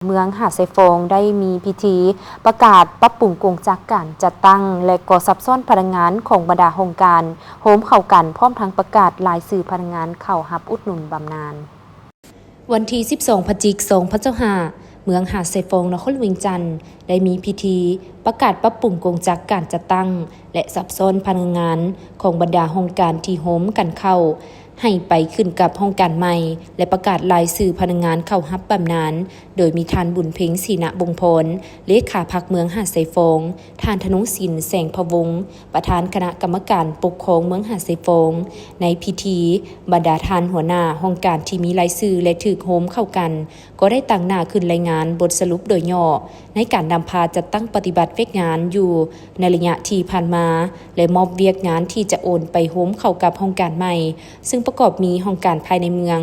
ເມືອງຫາດຊາຍຟອງ ໄດ້ມີພິທີປະກາດປັບປຸງກົງຈັກການຈັດຕັ້ງ ແລະ ກໍສັບຊ້ອນພະນັກງານຂອງບັນດາຫ້ອງການ ໂຮມເຂົ້າກັນ ພ້ອມທັງປະກາດລາຍຊື່ພະນັກງານເຂົ້າຮັບອຸດໜູນບຳນານ. ວັນທີສິບສອງ ພະຈິກ ສອງພັນຊາວຫ້າ ເມືອງຫາດຊາຍຟອງ ນະຄອນຫຼວງວຽງຈັນ ໄດ້ມີພິທີປະກາດປັບປຸງກົງຈັກການຈັດຕັ້ງ ແລະ ສັບຊ້ອນພະນັກງານຂອງບັນດາຫ້ອງການທີ່ໂຮມກັນເຂົ້າ ໃຫ້ໄປຂຶ້ນກັບຫ້ອງການໃໝ່ ແລະ ປະກາດລາຍຊື່ພະນັກງານເຂົ້າຮັບບຳນານ ໂດຍມີທ່ານ ບຸນເພັງ ສີນະບົງພອນ ເລຂາພັກເມືອງຫາດຊາຍຟອງ, ທ່ານ ທະນົງສິນ ແສງພະວົງ ປະທານຄະນະກຳມະການປົກຄອງເມືອງຫາດຊາຍຟອງ. ໃນພິທີ, ບັນດາທ່ານຫົວໜ້າຫ້ອງການທີ່ມີລາຍຊື່ ແລະ ຖືກໂຮມເຂົ້າກັນ ກໍໄດ້ຕາງໜ້າຂຶ້ນລາຍງານບົດສະຫຼຸບໂດຍຫຍໍ້ ໃນການນຳພາຈັດຕັ້ງປະຕິບັດວຽກງານຢູ່ໃນໄລຍະທີ່ຜ່ານມາ ແລະ ມອບວຽກງານທີ່ຈະໂອນໄປໂຮມເຂົ້າກັບຫ້ອງການໃໝ່, ຊຶ່ງປະກອບມີຫ້ອງການພາຍໃນເມືອງ,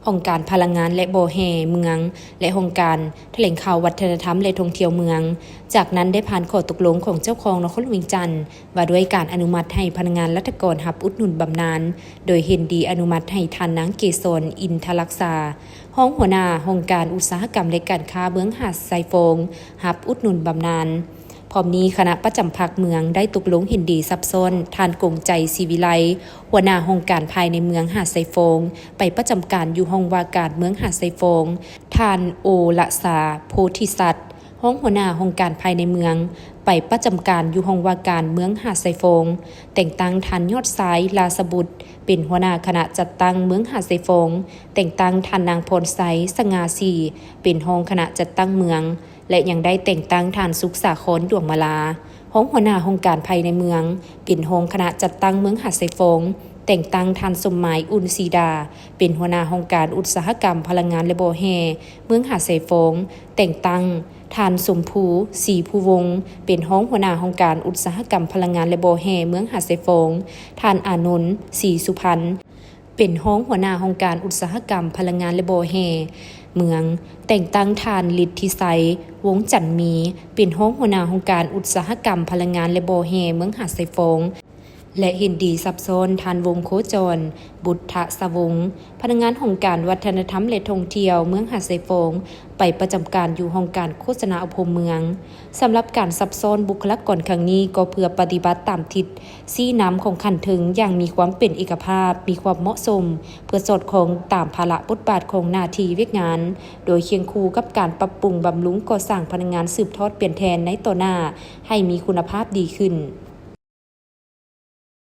ຫ້ອງການພະລັງງານ ແລະ ບໍ່ແຮ່ເມືອງ ແລະ ຫ້ອງການຖະແຫຼງຂ່າວວັດທະນະທຳ ແລະ ທ່ອງທ່ຽວເມືອງ. ຈາກນັ້ນໄດ້ຜ່ານຂໍ້ຕົກລົງຂອງເຈົ້າຄອງນະຄອນຫຼວງວຽງຈັນ ວ່າດ້ວຍການອະນຸມັດໃຫ້ພະນັກງານລັດຖະກອນຮັບອຸດໜູນບຳນານ, ໂດຍເຫັນດີອະນຸມັດໃຫ້ທ່ານນາງ ເກສອນ ອິນທະລັກສາ ຮອງຫົວໜ້າຫ້ອງການອຸດສາຫະກຳ ແລະ ການຄ້າເມືອງຫາດຊາຍຟອງ ຮັບອຸດໜູນບຳນານ. ພ້ອມນີ້ຄະນະປະຈຳພັກເມືອງໄດ້ຕົກລົງເຫັນດີຊັບຊ້ອນທ່ານ ກົງໄຈ ສີວິໄລ ຫົວໜ້າຫ້ອງການພາຍໃນເມືອງຫາດຊາຍຟອງ ໄປປະຈຳການຢູ່ຫ້ອງວ່າການເມືອງຫາດຊາຍຟອງ, ທ່ານ ໂອລະສາ ໂພທິສັດ ຮອງຫົວໜ້າຫ້ອງການພາຍໃນເມືອງ ໄປປະຈຳການຢູ່ຫ້ອງວ່າການເມືອງຫາດຊາຍຟອງ, ແຕ່ງຕັ້ງທ່ານ ຍອດຊາຍ ລາຊະບຸດ ເປັນຫົວໜ້າຄະນະຈັດຕັ້ງເມືອງຫາດຊາຍຟອງ, ແຕ່ງຕັ້ງທ່ານນາງ ພອນໄຊ ສະຫງ່າສີ ເປັນຮອງຄະນະຈັດຕັ້ງເມືອງ ແລະ ຍັງໄດ້ແຕ່ງຕັ້ງທ່ານ ສຸກສາຄອນ ດວງມາລາ ຮອງຫົວໜ້າຫ້ອງການພາຍໃນເມືອງ ເປັນຮອງຄະນະຈັດຕັ້ງເມືອງຫາດຊາຍຟອງ, ແຕ່ງຕັ້ງທ່ານ ສົມໝາຍ ອຸ່ນສີດາ ເປັນຫົວໜ້າຫ້ອງການອຸດສາຫະກຳພະລັງງານ ແລະ ບໍ່ແຮ່ເມືອງຫາດຊາຍຟອງ, ແຕ່ງຕັ້ງທ່ານ ສົມພູ ສີພູວົງ ເປັນຮອງຫົວໜ້າຫ້ອງການອຸດສາຫະກຳພະລັງງານ ແລະ ບໍ່ແຮ່ເມືອງຫາດຊາຍຟອງ, ທ່ານ ອານົນ ສີສຸພັນ ເປັນຮອງຫົວໜ້າຫ້ອງການອຸດສາຫະກຳພະລັງງານ ແລະ ບໍ່ແຮ່ເມືອງ, ແຕ່ງຕັ້ງທ່ານ ລິດທິໄຊ ວົງຈັນມີ ເປັນຮອງຫົວໜ້າຫ້ອງການອຸດສາຫະກຳພະລັງງານ ແລະ ບໍ່ແຮ່ເມືອງຫາດຊາຍຟອງ ແລະ ເຫັນດີຊັບຊ້ອນທ່ານ ວົງໂຄຈອນ ບຸດທະສະວົງ ພະນັກງານຫ້ອງການວັດທະນະທຳ ແລະ ທ່ອງທ່ຽວເມືອງຫາດຊາຍຟອງ ໄປປະຈຳການຢູ່ຫ້ອງການໂຄສະນາອົບຮົມເມືອງ. ສຳລັບການຊັບຊ້ອນບຸກຄະລາກອນຄັ້ງນີ້ ກໍເພື່ອປະຕິບັດຕາມທິດຊີ້ນຳຂອງຂັ້ນເທິງຢ່າງມີຄວາມເປັນເອກະພາບ, ມີຄວາມເໝາະສົມ, ເພື່ອສອດຄ່ອງຕາມພາລະບົດບາດຂອງໜ້າທີ່ວຽກງານ, ໂດຍຄຽງຄູ່ກັບການປັບປຸງບຳລຸງກໍ່ສ້າງພະນັກງານສືບທອດປ່ຽນແທນໃນຕໍ່ໜ້າໃຫ້ມີຄຸນນະພາບດີຂຶ້ນ.